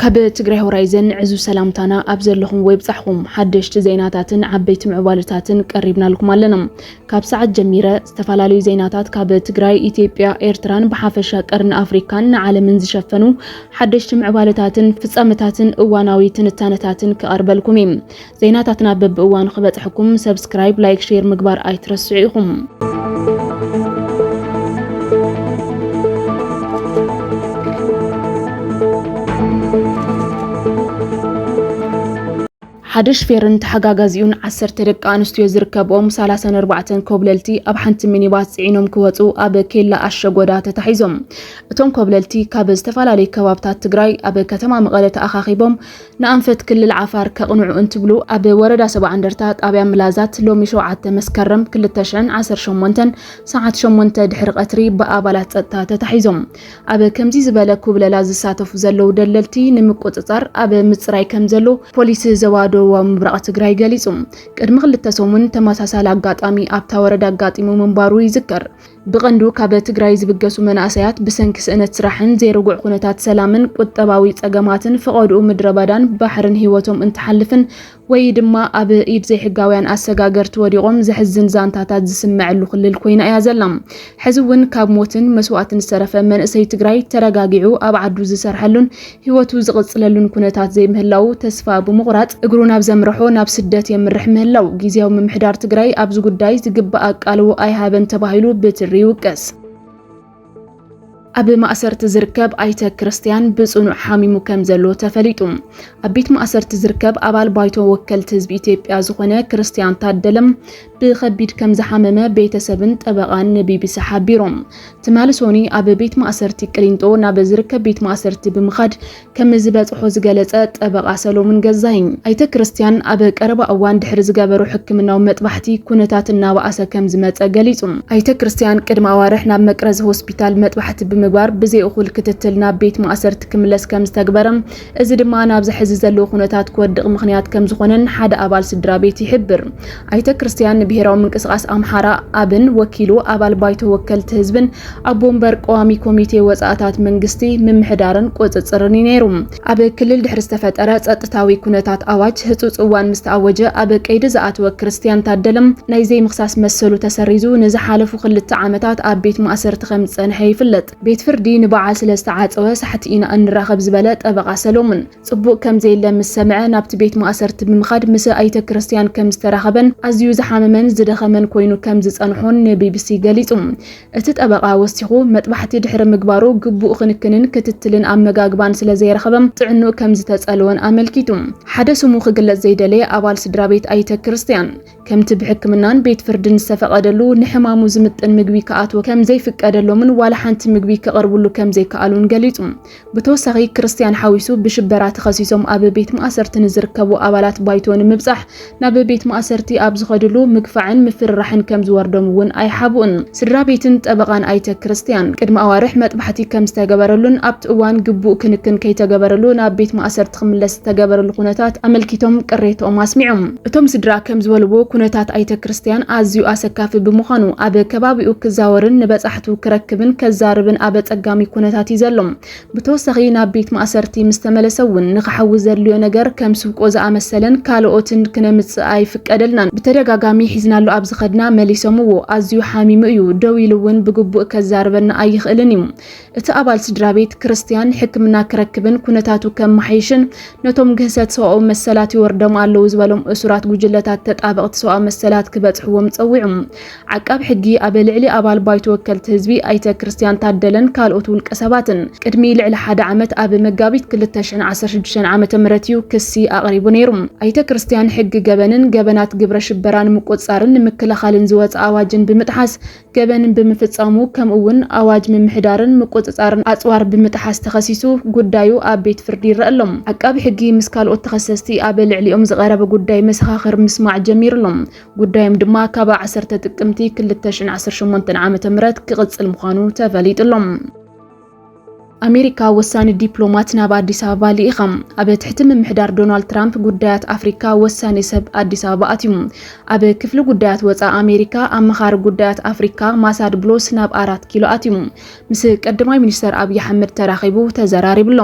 ካብ ትግራይ ሆራይዘን ዕዙዝ ሰላምታና ኣብ ዘለኹም ወይብጻሕኹም። ሓደሽቲ ዜናታትን ዓበይቲ ምዕባለታትን ቀሪብናልኩም ኣለና። ካብ ሰዓት ጀሚረ ዝተፈላለዩ ዜናታት ካብ ትግራይ፣ ኢትዮጵያ፣ ኤርትራን ብሓፈሻ ቀርኒ ኣፍሪካን ንዓለምን ዝሸፈኑ ሓደሽቲ ምዕባለታትን ፍጻመታትን እዋናዊ ትንታነታትን ክቐርበልኩም እዩ። ዜናታትና በብእዋኑ ክበጽሕኩም ሰብስክራይብ፣ ላይክ፣ ሼር ምግባር ኣይትረስዑ ኢኹም። ሓደ ሽፌርን ተሓጋጋዚኡን ዓሰርተ ደቂ ኣንስትዮ ዝርከብኦም ሰላሳን ኣርባዕተን ኮብለልቲ ኣብ ሓንቲ ሚኒባስ ጽዒኖም ክወጹ ኣብ ኬላ ኣሸጎዳ ተታሒዞም። እቶም ኮብለልቲ ካብ ዝተፈላለዩ ከባብታት ትግራይ ኣብ ከተማ መቐለ ተኣኻኺቦም ንኣንፈት ክልል ዓፋር ከቕንዑ እንትብሉ ኣብ ወረዳ ሰብዓ እንደርታ ጣብያ ምላዛት ሎሚ ሸውዓተ መስከረም ክልተ ሽሕን ዓሰርተ ሸሞንተን ሰዓት ሸሞንተ ድሕሪ ቀትሪ ብኣባላት ጸጥታ ተታሒዞም። ኣብ ከምዚ ዝበለ ኩብለላ ዝሳተፉ ዘለዉ ደለልቲ ንምቁጽጻር ኣብ ምጽራይ ከም ዘሎ ፖሊስ ዞባ ደቡባዊ ምብራቕ ትግራይ ገሊጹ። ቅድሚ ክልተ ሰሙን ተመሳሳሊ ኣጋጣሚ ኣብታ ወረዳ ኣጋጢሙ ምንባሩ ይዝከር። ብቐንዱ ካብ ትግራይ ዝብገሱ መናእሰያት ብሰንኪ ስእነት ስራሕን ዘይርጉዕ ኩነታት ሰላምን ቁጠባዊ ጸገማትን ፈቐድኡ ምድረ ባዳን ባሕርን ህይወቶም እንትሓልፍን ወይ ድማ ኣብ ኢድ ዘይሕጋውያን ኣሰጋገርቲ ወዲቖም ዘሕዝን ዛንታታት ዝስመዐሉ ክልል ኮይና እያ ዘላ። ሕዚ እውን ካብ ሞትን መስዋእትን ዝተረፈ መንእሰይ ትግራይ ተረጋጊዑ ኣብ ዓዱ ዝሰርሐሉን ህይወቱ ዝቕጽለሉን ኩነታት ዘይምህላዉ ተስፋ ብምቑራጽ እግሩ ናብ ዘምርሖ ናብ ስደት የምርሕ ምህላው ግዝያዊ ምምሕዳር ትግራይ ኣብዚ ጉዳይ ዝግባእ ኣቃልቦ ኣይሃበን ተባሂሉ ብትሪ ይውቀስ። ኣብ ማእሰርቲ ዝርከብ ኣይተ ክርስቲያን ብጽኑዕ ሓሚሙ ከም ዘሎ ተፈሊጡ። ኣብ ቤት ማእሰርቲ ዝርከብ ኣባል ባይቶ ወከልቲ ህዝቢ ኢትዮጵያ ዝኾነ ክርስቲያን ታደለም ብኸቢድ ከም ዝሓመመ ቤተሰብን ጠበቓን ንቢቢሲ ሓቢሮም። ትማሊ ሶኒ ኣብ ቤት ማእሰርቲ ቅሊንጦ ናብ ዝርከብ ቤት ማእሰርቲ ብምኻድ ከም ዝበጽሖ ዝገለጸ ጠበቓ ሰሎሙን ገዛኸኝ፣ ኣይተ ክርስቲያን ኣብ ቀረባ እዋን ድሕሪ ዝገበሩ ሕክምናዊ መጥባሕቲ ኩነታት እናበኣሰ ከም ዝመጸ ገሊጹ። ኣይተ ክርስቲያን ቅድሚ ኣዋርሕ ናብ መቅረዝ ሆስፒታል መጥባሕቲ ብምግባር ብዘይእኹል ክትትል ናብ ቤት ማእሰርቲ ክምለስ ከም ዝተግበረ፣ እዚ ድማ ናብዚ ሕዚ ዘለዎ ኩነታት ክወድቕ ምኽንያት ከም ዝኾነን ሓደ ኣባል ስድራ ቤት ይሕብር። ኣይተ ክርስቲያን ንብሄራዊ ምንቅስቓስ ኣምሓራ ኣብን ወኪሉ ኣባል ባይቶ ወከልቲ ህዝብን ኣቦ ወንበር ቀዋሚ ኮሚቴ ወጻእታት መንግስቲ ምምሕዳርን ቁጽጽርን እዩ ነይሩ። ኣብ ክልል ድሕሪ ዝተፈጠረ ጸጥታዊ ኩነታት ኣዋጅ ህጹጽ እዋን ምስ ተኣወጀ ኣብ ቀይዲ ዝኣተወ ክርስቲያን ታደለም ናይ ዘይምኽሳስ መሰሉ ተሰሪዙ ንዝሓለፉ ክልተ ዓመታት ኣብ ቤት ማእሰርቲ ከም ዝጸንሐ ይፍለጥ። ቤት ፍርዲ ንበዓል ስለ ዝተዓጸወ ሳሕቲ ኢና እንራኸብ ዝበለ ጠበቓ ሰሎሙን፣ ጽቡቕ ከም ዘየለ ምስ ሰምዐ ናብቲ ቤት ማእሰርቲ ብምኻድ ምስ ኣይተ ክርስቲያን ከም ዝተራኸበን ኣዝዩ ዝሓመመን ዝደኸመን ኮይኑ ከም ዝጸንሖን ንቢቢሲ ገሊጹ። እቲ ጠበቓ ወሲኹ፣ መጥባሕቲ ድሕሪ ምግባሩ ግቡእ ክንክንን ክትትልን ኣመጋግባን ስለ ዘይረኸበ ጥዕንኡ ከም ዝተጸለወን ኣመልኪቱ። ሓደ ስሙ ክግለጽ ዘይደለየ ኣባል ስድራ ቤት ኣይተ ክርስቲያን፣ ከምቲ ብሕክምናን ቤት ፍርድን ዝተፈቐደሉ ንሕማሙ ዝምጥን ምግቢ ክኣትዎ ከም ዘይፍቀደሎምን ዋላ ሓንቲ ምግቢ ክቐርብሉ ከም ዘይከኣሉን ገሊጹ። ብተወሳኺ ክርስቲያን ሓዊሱ ብሽበራ ተኸሲሶም ኣብ ቤት ማእሰርቲ ንዝርከቡ ኣባላት ባይቶ ንምብጻሕ ናብ ቤት ማእሰርቲ ኣብ ዝኸድሉ ምግፋዕን ምፍርራሕን ከም ዝወርዶም እውን ኣይሓብኡን። ስድራ ቤትን ጠበቓን ኣይተ ክርስቲያን ቅድሚ ኣዋርሕ መጥባሕቲ ከም ዝተገበረሉን ኣብቲ እዋን ግቡእ ክንክን ከይተገበረሉ ናብ ቤት ማእሰርቲ ክምለስ ዝተገበረሉ ኩነታት ኣመልኪቶም ቅሬትኦም ኣስሚዖም። እቶም ስድራ ከም ዝበልዎ ኩነታት ኣይተ ክርስቲያን ኣዝዩ ኣሰካፊ ብምዃኑ ኣብ ከባቢኡ ክዛወርን ንበጻሕቱ ክረክብን ከዛርብን ኣብ ኣጸጋሚ ኩነታት እዩ ዘሎ። ብተወሳኺ ናብ ቤት ማእሰርቲ ምስ ተመለሰ እውን ንኽሓዊ ዘድልዮ ነገር ከም ስብቆ ዝኣመሰለን ካልኦትን ክነምጽእ ኣይፍቀደልናን። ብተደጋጋሚ ሒዝናሉ ኣብ ዝኸድና መሊሶምዎ። ኣዝዩ ሓሚሙ እዩ። ደው ኢሉ እውን ብግቡእ ከዛርበና ኣይኽእልን እዩ። እቲ ኣባል ስድራ ቤት ክርስቲያን ሕክምና ክረክብን ኩነታቱ ከመሓይሽን ነቶም ግህሰት ሰብኣዊ መሰላት ይወርዶም ኣለዉ ዝበሎም እሱራት ጉጅለታት ተጣበቕቲ ሰብኣዊ መሰላት ክበጽሕዎም ጸዊዑ። ዓቃቢ ሕጊ ኣብ ልዕሊ ኣባል ባይቶ ወከልቲ ህዝቢ ኣይተ ክርስቲያን ታደለን ካልኦት ውልቀ ሰባትን ቅድሚ ልዕሊ ሓደ ዓመት ኣብ መጋቢት ክልተ ሽሕን ዓሰርተ ሽዱሽተን ዓመተ ምህረት እዩ ክሲ ኣቕሪቡ ነይሩ። ኣይተ ክርስቲያን ሕጊ ገበንን ገበናት ግብረ ሽበራን ምቁጽጻርን ንምክልኻልን ዝወጸ ኣዋጅን ብምጥሓስ ገበን ብምፍጻሙ፣ ከምኡ እውን ኣዋጅ ምምሕዳርን ምቁጽጻርን ኣጽዋር ብምጥሓስ ተኸሲሱ ጉዳዩ ኣብ ቤት ፍርዲ ይረአ ኣሎ። ዓቃቢ ሕጊ ምስ ካልኦት ተኸሰስቲ ኣብ ልዕሊኦም ዝቐረበ ጉዳይ መሰኻኽር ምስማዕ ጀሚሩ ኣሎ። ጉዳዮም ድማ ካብ ዓሰርተ ጥቅምቲ ክልተ ሽሕን ዓሰርተ ሸሞንተን ዓመተ ምህረት ክቕጽል ምዃኑ ተፈሊጡ ኣሎ። ኣሜሪካ ወሳኒ ዲፕሎማት ናብ ኣዲስ ኣበባ ልኢኻ። ኣብ ትሕቲ ምምሕዳር ዶናልድ ትራምፕ ጉዳያት ኣፍሪካ ወሳኒ ሰብ ኣዲስ ኣበባ ኣትዩ። ኣብ ክፍሊ ጉዳያት ወፃኢ ኣሜሪካ ኣመኻሪ ጉዳያት ኣፍሪካ ማሳድ ብሎስ ናብ ኣራት ኪሎ ኣትዩ። ምስ ቀዳማይ ሚኒስተር ኣብይ ኣሕመድ ተራኺቡ ተዘራሪቡ ኣሎ።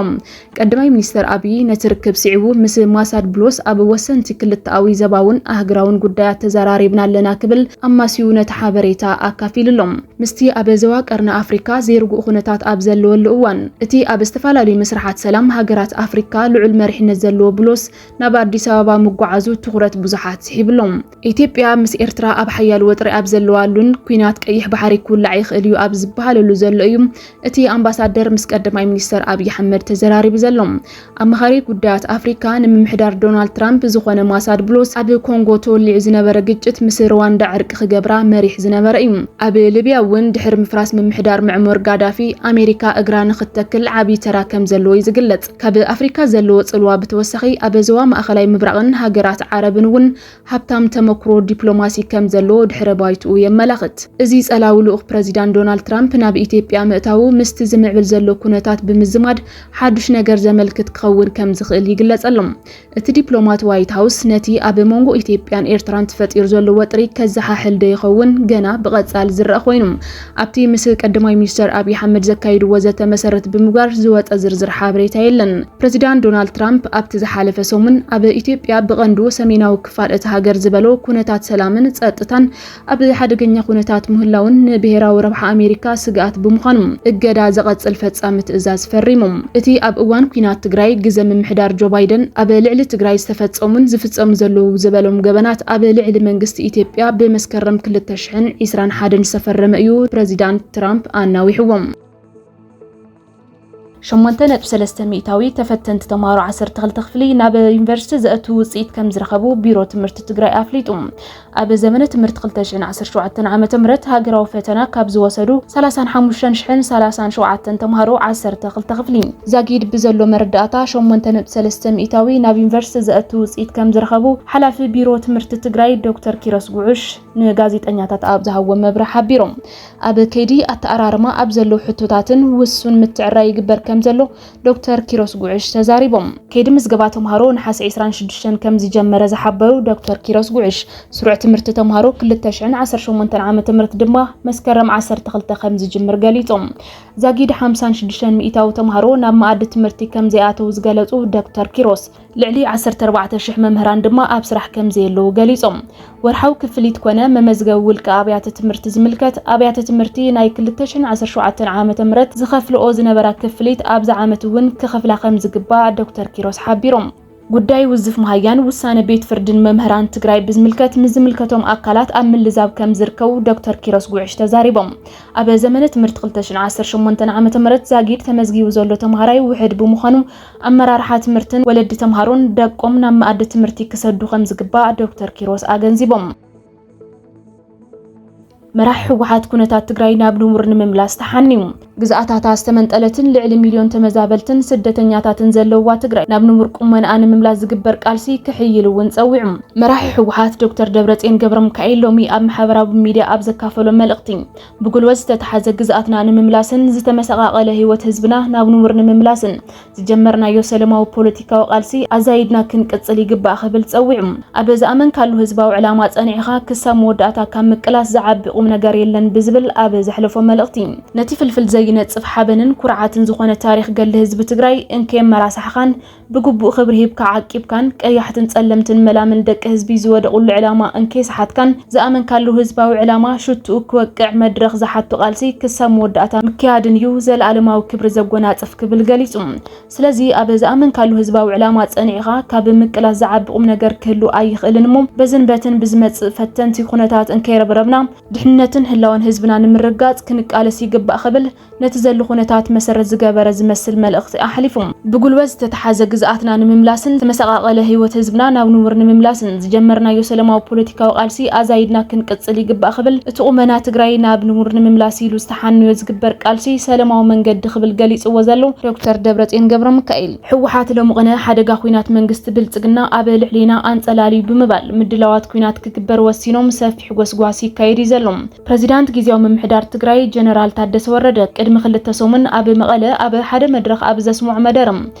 ቀዳማይ ሚኒስተር ኣብይ ነቲ ርክብ ስዒቡ ምስ ማሳድ ብሎስ ኣብ ወሰንቲ ክልተኣዊ ዘባውን ኣህግራውን ጉዳያት ተዘራሪብና ኣለና ክብል ኣማስዩ ነቲ ሓበሬታ ኣካፊሉ ኣሎ። ምስቲ ኣብ ዞባ ቀርኒ ኣፍሪካ ዘይርጉእ ኩነታት ኣብ ዘለወሉ እዋን፣ እቲ ኣብ ዝተፈላለዩ መስርሓት ሰላም ሃገራት ኣፍሪካ ልዑል መሪሕነት ዘለዎ ብሎስ ናብ ኣዲስ ኣበባ ምጓዓዙ ትኹረት ብዙሓት ስሒቡ ኣሎ። ኢትዮጵያ ምስ ኤርትራ ኣብ ሓያል ወጥሪ ኣብ ዘለዋሉን ኲናት ቀይሕ ባሕሪ ክውላዕ ይኽእል እዩ ኣብ ዝበሃለሉ ዘሎ እዩ እቲ ኣምባሳደር ምስ ቀዳማይ ሚኒስተር ኣብይ ኣሕመድ ተዘራሪቡ ዘሎ። ኣማኻሪ ጉዳያት ኣፍሪካ ንምምሕዳር ዶናልድ ትራምፕ ዝኾነ ማሳድ ብሎስ፣ ኣብ ኮንጎ ተወሊዑ ዝነበረ ግጭት ምስ ሩዋንዳ ዕርቂ ክገብራ መሪሕ ዝነበረ እዩ። ኣብ ሊብያ እውን ድሕሪ ምፍራስ ምምሕዳር ምዕሞር ጋዳፊ፣ ኣሜሪካ እግራ ንኽትተክል ዓብዪ ተራ ከም ዘለዎ እዩ ዝግለጽ። ካብ ኣፍሪካ ዘለዎ ጽልዋ ብተወሳኺ፣ ኣብ ዞባ ማእኸላይ ምብራቕን ሃገራት ዓረብን እውን ሃብታም ተመክሮ ዲፕሎማሲ ከም ዘለዎ ድሕረ ባይትኡ የመላኽት። እዚ ጸላዊ ልኡኽ ፕረዚዳንት ዶናልድ ትራምፕ ናብ ኢትዮጵያ ምእታዉ፣ ምስቲ ዝምዕብል ዘሎ ኩነታት ብምዝማድ፣ ሓዱሽ ነገር ዘመልክት ክኸውን ከም ዝኽእል ይግለጸሎም። እቲ ዲፕሎማት ዋይት ሃውስ፣ ነቲ ኣብ መንጎ ኢትዮጵያን ኤርትራን ተፈጢሩ ዘሎ ወጥሪ ከዘሓሕል ዶ ይኸውን፣ ገና ብቐጻል ዝረኣ ኮይኑ። ኣብቲ ምስ ቀዳማይ ሚኒስተር ኣብይ ኣሕመድ ዘካይድዎ ዘተ መሰረት ብምግባር ዝወጸ ዝርዝር ሓበሬታ የለን። ፕረዚዳንት ዶናልድ ትራምፕ ኣብቲ ዝሓለፈ ሰሙን፣ ኣብ ኢትዮጵያ፣ ብቐንዱ ሰሜናዊ ክፋል እቲ ሃገር ዝበሎ፣ ኩነታት ሰላምን ጸጥታን ኣብ ሓደገኛ ኩነታት ምህላውን ንብሄራዊ ረብሓ ኣሜሪካ ስግኣት ብምዃኑ፣ እገዳ ዘቐጽል ፈጻሚ ትእዛዝ ፈሪሙ። እቲ ኣብ እዋን ኲናት ትግራይ ግዘ ምምሕዳር ጆ ባይደን ኣብ ልዕሊ ትግራይ ዝተፈጸሙን ዝፍጸሙ ዘለዉ ዝበሎም ገበናት ኣብ ልዕሊ መንግስቲ ኢትዮጵያ ብመስከረም ክልተ ሽሕን ዕስራን ሓደን ዝተፈረመ እዩ ፕረዚዳንት ትራምፕ ኣናዊሕዎም። ሸሞንተ ነጥቢ ሰለስተ ሚእታዊ ተፈተንቲ ተምሃሮ ዓሰርተ ክልተ ክፍሊ ናብ ዩኒቨርሲቲ ዘእቱ ውፅኢት ከም ዝረኸቡ ቢሮ ትምህርቲ ትግራይ ኣፍሊጡ። ኣብ ዘመነ ትምህርቲ ክልተ ሽሕን ዓሰርተ ሸውዓተን ዓመተ ምህረት ሃገራዊ ፈተና ካብ ዝወሰዱ ሰላሳን ሓሙሽተን ሽሕን ሰላሳን ሸውዓተን ተምሃሮ ዓሰርተ ክልተ ክፍሊ ዛጊድ ብዘሎ መረዳእታ ሸሞንተ ነጥቢ ሰለስተ ሚእታዊ ናብ ዩኒቨርሲቲ ዘእቱ ውፅኢት ከም ዝረኸቡ ሓላፊ ቢሮ ትምህርቲ ትግራይ ዶክተር ኪሮስ ጉዑሽ ንጋዜጠኛታት ኣብ ዝሃብዎ መብርሂ ሓቢሮም። ኣብ ከይዲ ኣተኣራርማ ኣብ ዘለዉ ሕቶታትን ውሱን ምትዕራይ ይግበር ከም ዘሎ ዶክተር ኪሮስ ጉዕሽ ተዛሪቦም። ከይዲ ምዝገባ ተምሃሮ ነሓሰ ዕስራን ሽዱሽተን ከም ዝጀመረ ዝሓበሩ ዶክተር ኪሮስ ጉዕሽ፣ ስሩዕ ትምህርቲ ተምሃሮ ክልተ ሽሕን ዓሰርተ ሸሞንተን ዓመተ ምህረት ድማ መስከረም ዓሰርተ ክልተ ከም ዝጅምር ገሊጾም። ዛጊድ ሓምሳን ሽዱሽተን ሚእታዊ ተምሃሮ ናብ መኣዲ ትምህርቲ ከም ዘይኣተዉ ዝገለጹ ዶክተር ኪሮስ፣ ልዕሊ ዓሰርተ ኣርባዕተ ሽሕ መምህራን ድማ ኣብ ስራሕ ከም ዘየለዉ ገሊጾም። ወርሓዊ ክፍሊት ኮነ መመዝገቢ ውልቀ ኣብያተ ትምህርቲ ዝምልከት፣ ኣብያተ ትምህርቲ ናይ ክልተ ሽሕን ዓሰርተ ሸውዓተን ዓመተ ምህረት ዝኸፍልኦ ዝነበራ ክፍሊት ኣብዚ ዓመት እውን ክኸፍላ ከም ዝግባእ ዶክተር ኪሮስ ሓቢሮም። ጉዳይ ውዝፍ መሃያን ውሳነ ቤት ፍርድን መምህራን ትግራይ ብዝምልከት ምስ ዝምልከቶም ኣካላት ኣብ ምልዛብ ከም ዝርከቡ ዶክተር ኪሮስ ጉዕሽ ተዛሪቦም። ኣብ ዘመነ ትምህርቲ ክልተ ሽሕን ዓሰርተ ሸሞንተን ዓመተ ምህረት ዛጊድ ተመዝጊቡ ዘሎ ተምሃራይ ውሕድ ብምዃኑ፣ ኣመራርሓ ትምህርትን ወለዲ ተምሃሮን ደቆም ናብ መኣዲ ትምህርቲ ክሰዱ ከም ዝግባእ ዶክተር ኪሮስ ኣገንዚቦም። መራሒ ህወሓት ኩነታት ትግራይ ናብ ንቡር ንምምላስ ተሓንዩ። ግዝኣታታ ዝተመንጠለትን ልዕሊ ሚልዮን ተመዛበልትን ስደተኛታትን ዘለዋ ትግራይ ናብ ንቡር ቁመናኣ ንምምላስ ዝግበር ቃልሲ ክሕይል እውን ጸዊዑ። መራሒ ህወሓት ዶክተር ደብረጽዮን ገብረሚካኤል ሎሚ ኣብ ማሕበራዊ ሚድያ ኣብ ዘካፈሎ መልእኽቲ፣ ብጉልበት ዝተተሓዘ ግዝኣትና ንምምላስን ዝተመሰቓቐለ ህይወት ህዝብና ናብ ንቡር ንምምላስን ዝጀመርናዮ ሰላማዊ ፖለቲካዊ ቃልሲ ኣዛይድና ክንቅጽል ይግባእ ክብል ጸዊዑ። ኣብ ዝኣመንካሉ ህዝባዊ ዕላማ ጸኒዕኻ ክሳብ መወዳእታ ካብ ምቅላስ ዝዓቢ ቁም ነገር የለን ብዝብል ኣብ ዘሕለፎ መልእኽቲ፣ ነቲ ፍልፍል ዘይነጽፍ ሓበንን ኩርዓትን ዝኾነ ታሪኽ ገድሊ ህዝቢ ትግራይ እንከየመራሳሕኻን ብግቡእ ክብሪ ሂብካ ዓቂብካን ቀያሕትን ጸለምትን መላምን ደቂ ህዝቢ ዝወደቑሉ ዕላማ እንከየሰሓትካን ዝኣመንካሉ ህዝባዊ ዕላማ ሽትኡ ክወቅዕ መድረኽ ዝሓቱ ቃልሲ ክሳብ መወዳእታ ምክያድን እዩ ዘለኣለማዊ ክብሪ ዘጎናጽፍ ክብል ገሊጹ። ስለዚ ኣብ ዝኣመንካሉ ህዝባዊ ዕላማ ጸኒዕኻ ካብ ምቅላስ ዝዓቢ ቁም ነገር ክህሉ ኣይኽእልን እሞ በዝን በትን ብዝመጽእ ፈተንቲ ኩነታት እንከይረብረብና ድሕንነትን ህላወን ህዝብና ንምርጋጽ ክንቃለስ ይግባእ ክብል ነቲ ዘሎ ኩነታት መሰረት ዝገበረ ዝመስል መልእኽቲ ኣሕሊፉ። ብጉልበት ዝተተሓዘ ግዝኣትና ንምምላስን ዝተመሰቓቐለ ህይወት ህዝብና ናብ ንቡር ንምምላስን ዝጀመርናዮ ሰላማዊ ፖለቲካዊ ቃልሲ ኣዛይድና ክንቅጽል ይግባእ ክብል እቲ ቁመና ትግራይ ናብ ንቡር ንምምላስ ኢሉ ዝተሓነዮ ዝግበር ቃልሲ ሰላማዊ መንገዲ ክብል ገሊጽዎ ዘሎ ዶክተር ደብረጽዮን ገብረሚካኤል፣ ህወሓት ሎሚ ቅነ ሓደጋ ኲናት መንግስቲ ብልጽግና ኣብ ልዕሌና ኣንጸላልዩ ብምባል ምድላዋት ኲናት ክግበር ወሲኖም ሰፊሕ ጎስጓስ ይካየድ እዩ ዘሎ። ፕረዚዳንት ግዝያዊ ምምሕዳር ትግራይ ጀነራል ታደሰ ወረደ ቅድሚ ክልተ ሰሙን ኣብ መቐለ ኣብ ሓደ መድረኽ ኣብ ዘስምዖ መደረ፣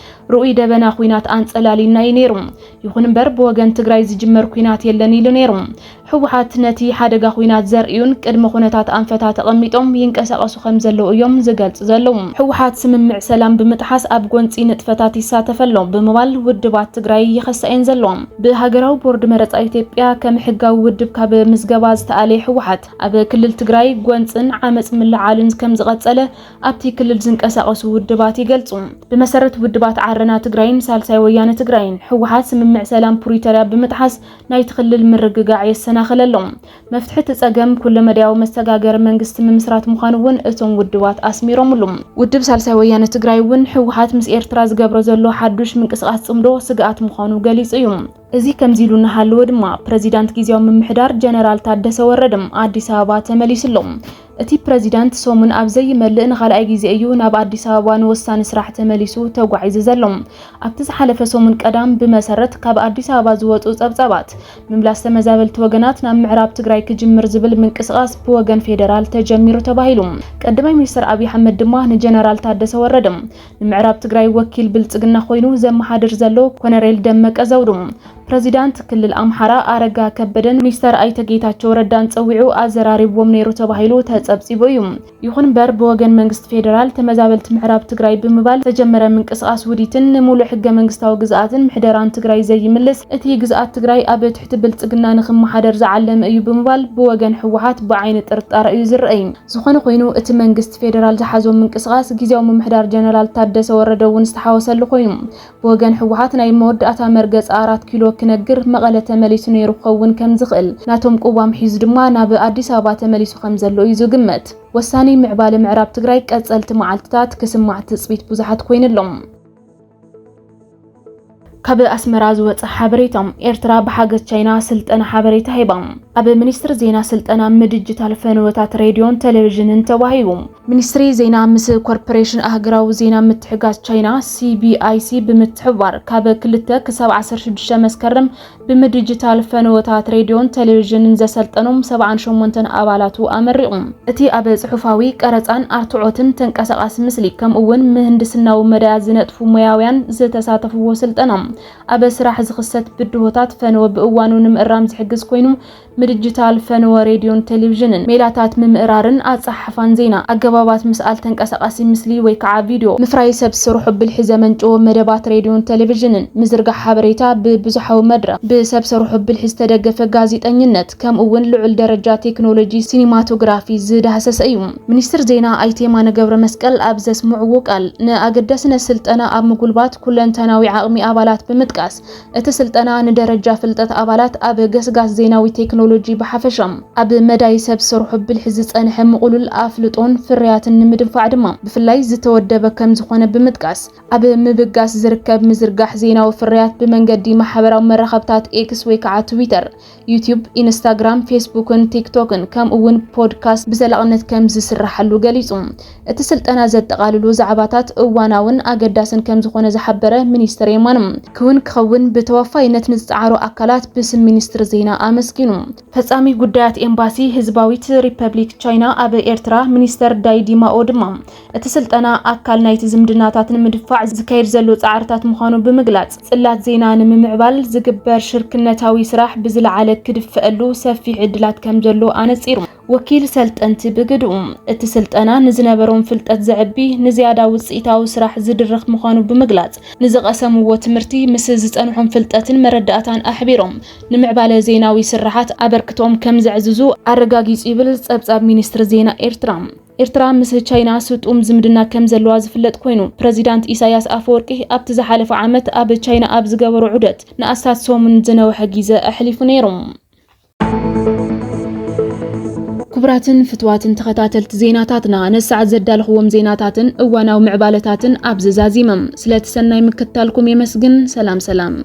ርኡይ ደበና ኲናት ኣንጸላሊና እዩ ነይሩ። ይኹን እምበር ብወገን ትግራይ ዝጅመር ኲናት የለን ኢሉ ነይሩ። ህወሓት ነቲ ሓደጋ ኲናት ዘርእዩን ቅድመ ኩነታት ኣንፈታት ኣቐሚጦም ይንቀሳቐሱ ከም ዘለዉ እዮም ዝገልጹ ዘለዉ። ህወሓት ስምምዕ ሰላም ብምጥሓስ ኣብ ጎንጺ ንጥፈታት ይሳተፍ ኣሎ ብምባል ውድባት ትግራይ ይኸሳ እየን ዘለዋ። ብሃገራዊ ቦርድ መረጻ ኢትዮጵያ ከም ሕጋዊ ውድብ ካብ ምዝገባ ዝተኣለየ ህወሓት ኣብ ክልል ትግራይ ጎንጽን ዓመጽ ምልዓልን ከም ዝቐጸለ ኣብቲ ክልል ዝንቀሳቐሱ ውድባት ይገልጹ። ብመሰረት ውድባት ዓረና ትግራይን ሳልሳይ ወያነ ትግራይን፣ ህወሓት ስምምዕ ሰላም ፕሪቶርያ ብምጥሓስ ናይቲ ክልል ምርግጋዕ የሰናኽል ኣሎ። መፍትሒ እቲ ጸገም ኩለመዳያዊ መሰጋገሪ መንግስቲ ምምስራት ምዃኑ እውን እቶም ውድባት ኣስሚሮምሉ። ውድብ ሳልሳይ ወያነ ትግራይ እውን ህወሓት ምስ ኤርትራ ዝገብሮ ዘሎ ሓዱሽ ምንቅስቓስ ጽምዶ ስግኣት ምዃኑ ገሊጹ እዩ። እዚ ከምዚ ኢሉ እናሃለወ ድማ፣ ፕረዚዳንት ግዝያዊ ምምሕዳር ጀነራል ታደሰ ወረደ ኣዲስ ኣበባ ተመሊሱ ኣሎ። እቲ ፕረዚዳንት ሰሙን ኣብ ዘይመልእ ንኻልኣይ ግዜ እዩ ናብ ኣዲስ ኣበባ ንወሳኒ ስራሕ ተመሊሱ ተጓዒዙ ዘሎ። ኣብቲ ዝሓለፈ ሰሙን ቀዳም ብመሰረት ካብ ኣዲስ ኣበባ ዝወጹ ጸብጻባት፣ ምምላስ ተመዛበልቲ ወገናት ናብ ምዕራብ ትግራይ ክጅምር ዝብል ምንቅስቓስ ብወገን ፌደራል ተጀሚሩ ተባሂሉ። ቀዳማይ ሚኒስትር ኣብይ ኣሕመድ ድማ ንጀነራል ታደሰ ወረደ ንምዕራብ ትግራይ ወኪል ብልጽግና ኮይኑ ዘመሓድር ዘሎ ኮነሬል ደመቀ ዘውዱ፣ ፕረዚዳንት ክልል ኣምሓራ ኣረጋ ከበደን ሚኒስተር ኣይተ ጌታቸው ረዳን ጸዊዑ ኣዘራሪብዎም ነይሩ ተባሂሉ ተጸብጺቡ እዩ። ይኹን እምበር ብወገን መንግስቲ ፌደራል ተመዛበልቲ ምዕራብ ትግራይ ብምባል ዝተጀመረ ምንቅስቓስ ውዲትን ንሙሉእ ሕገ መንግስታዊ ግዝኣትን ምሕደራን ትግራይ ዘይምልስ፣ እቲ ግዝኣት ትግራይ ኣብ ትሕቲ ብልጽግና ንክመሓደር ዝዓለመ እዩ ብምባል ብወገን ህወሓት ብዓይኒ ጥርጣረ እዩ ዝረኣይ። ዝኾነ ኮይኑ እቲ መንግስቲ ፌደራል ዝሓዞ ምንቅስቓስ ግዝያዊ ምምሕዳር ጀነራል ታደሰ ወረደ እውን ዝተሓወሰሉ ኮይኑ፣ ብወገን ህወሓት ናይ መወዳእታ መርገፂ ኣራት ኪሎ ክነግር መቐለ ተመሊሱ ነይሩ ክኸውን ከም ዝኽእል ናቶም ቅዋም ሒዙ ድማ ናብ ኣዲስ ኣበባ ተመሊሱ ከም ዘሎ እዩ ዝግመት። ወሳኒ ምዕባለ ምዕራብ ትግራይ ቀፀልቲ መዓልትታት ክስማዕ ትፅቢት ብዙሓት ኮይኑሎም። ካብ ኣስመራ ዝወፀ ሓበሬታ፣ ኤርትራ ብሓገዝ ቻይና ስልጠና ሓበሬታ ሂባ። ኣብ ሚኒስትሪ ዜና ስልጠና ምድጅታል ፈነወታት ሬድዮን ቴሌቪዥንን ተዋሂቡ። ሚኒስትሪ ዜና ምስ ኮርፖሬሽን ኣህጉራዊ ዜና ምትሕጋዝ ቻይና፣ ሲ ቢ ኣይ ሲ፣ ብምትሕብባር ካብ ክልተ ክሳብ ዓሰርተ ሽዱሽተ መስከረም ብምድጅታል ፈነወታት ሬድዮን ቴሌቪዥንን ዘሰልጠኖም ሰብዓን ሸሞንተን ኣባላቱ ኣመሪቑ። እቲ ኣብ ጽሑፋዊ ቀረጻን ኣርትዖትን ተንቀሳቓሲ ምስሊ ከምኡ እውን ምህንድስናዊ መዳያት ዝነጥፉ ሞያውያን ዝተሳተፍዎ ስልጠና፣ ኣብ ስራሕ ዝኽሰት ብድሆታት ፈነወ ብእዋኑ ንምእራም ዝሕግዝ ኮይኑ፣ ምድጅታል ፈነወ ሬድዮን ቴሌቪዥንን፣ ሜላታት ምምእራርን ኣጸሓሕፋን ዜና፣ ኣገባባት ምስኣል ተንቀሳቓሲ ምስሊ ወይ ከዓ ቪድዮ፣ ምፍራይ ሰብ ስርሑ ብልሒ ዘመንጨዎ መደባት ሬድዮን ቴሌቪዥንን፣ ምዝርጋሕ ሓበሬታ ብብዙሓዊ መድረኽ፣ ብሰብ ስርሑ ብልሒ ዝተደገፈ ጋዜጠኝነት፣ ከምኡ እውን ልዑል ደረጃ ቴክኖሎጂ ሲኒማቶግራፊ ዝዳህሰሰ እዩ። ሚኒስትር ዜና ኣይተ የማነ ገብረ መስቀል ኣብ ዘስምዕዎ ቃል፣ ንኣገዳስነት ስልጠና ኣብ ምጉልባት ኩለንተናዊ ዓቕሚ ኣባላት ብምጥቃስ፣ እቲ ስልጠና ንደረጃ ፍልጠት ኣባላት ኣብ ገስጋስ ዜናዊ ቴክኖሎጂ ብሓፈሻ፣ ኣብ መዳይ ሰብ ስርሑ ብልሒ ዝጸንሐ ምቕሉል ኣፍልጦን ፍርያትን ንምድንፋዕ ድማ ብፍላይ ዝተወደበ ከም ዝኾነ ብምጥቃስ፣ ኣብ ምብጋስ ዝርከብ ምዝርጋሕ ዜናዊ ፍርያት ብመንገዲ ማሕበራዊ መራኸብታት ኤክስ ወይ ከዓ ትዊተር፣ ዩቲዩብ፣ ኢንስታግራም፣ ፌስቡክን ቲክቶክን ከምኡ እውን ፖድካስት ብዘላቕነት ከም ዝስራሓሉ ገሊጹ። እቲ ስልጠና ዘጠቓልሉ ዛዕባታት እዋናውን ኣገዳስን ከም ዝኾነ ዝሓበረ ሚኒስትር የማነ፣ ክውን ክኸውን ብተወፋይነት ንዝጸዓሩ ኣካላት ብስም ሚኒስትሪ ዜና ኣመስጊኑ። ፈጻሚ ጉዳያት ኤምባሲ ህዝባዊት ሪፐብሊክ ቻይና ኣብ ኤርትራ ሚኒስተር ዳይ ዲማኦ ድማ፣ እቲ ስልጠና ኣካል ናይቲ ዝምድናታት ንምድፋዕ ዝካየድ ዘሎ ጻዕርታት ምዃኑ ብምግላጽ፣ ጽላት ዜና ንምምዕባል ዝግበር ሽርክነታዊ ስራሕ ብዝለዓለ ክድፈአሉ ሰፊሕ ዕድላት ከም ዘሎ ኣነጺሩ። ወኪል ሰልጠንቲ ብግድኡ፣ እቲ ስልጠና ንዝነበሮም ፍልጠት ዘዕቢ፣ ንዝያዳ ውጽኢታዊ ስራሕ ዝድርኽ ምዃኑ ብምግላጽ፣ ንዝቐሰምዎ ትምህርቲ ምስ ዝጸንሖም ፍልጠትን መረዳእታን ኣሕቢሮም፣ ንምዕባለ ዜናዊ ስራሓት ኣበርክቶኦም ከም ዘዕዝዙ ኣረጋጊጹ ይብል ጸብጻብ ሚኒስትሪ ዜና ኤርትራ። ኤርትራ ምስ ቻይና ስጡም ዝምድና ከም ዘለዋ ዝፍለጥ ኮይኑ፣ ፕረዚዳንት ኢሳያስ ኣፈወርቂ ኣብቲ ዝሓለፈ ዓመት ኣብ ቻይና ኣብ ዝገበሮ ዑደት ንኣስታት ሰሙን ዝነውሐ ግዜ ኣሕሊፉ ነይሩ። ክቡራትን ፍትዋትን ተኸታተልቲ ዜናታትና፣ ነሰዓት ዘዳለኽዎም ዜናታትን እዋናዊ ምዕባለታትን ኣብዚ ዛዚመም። ስለቲ ሰናይ ምክትታልኩም የመስግን። ሰላም ሰላም።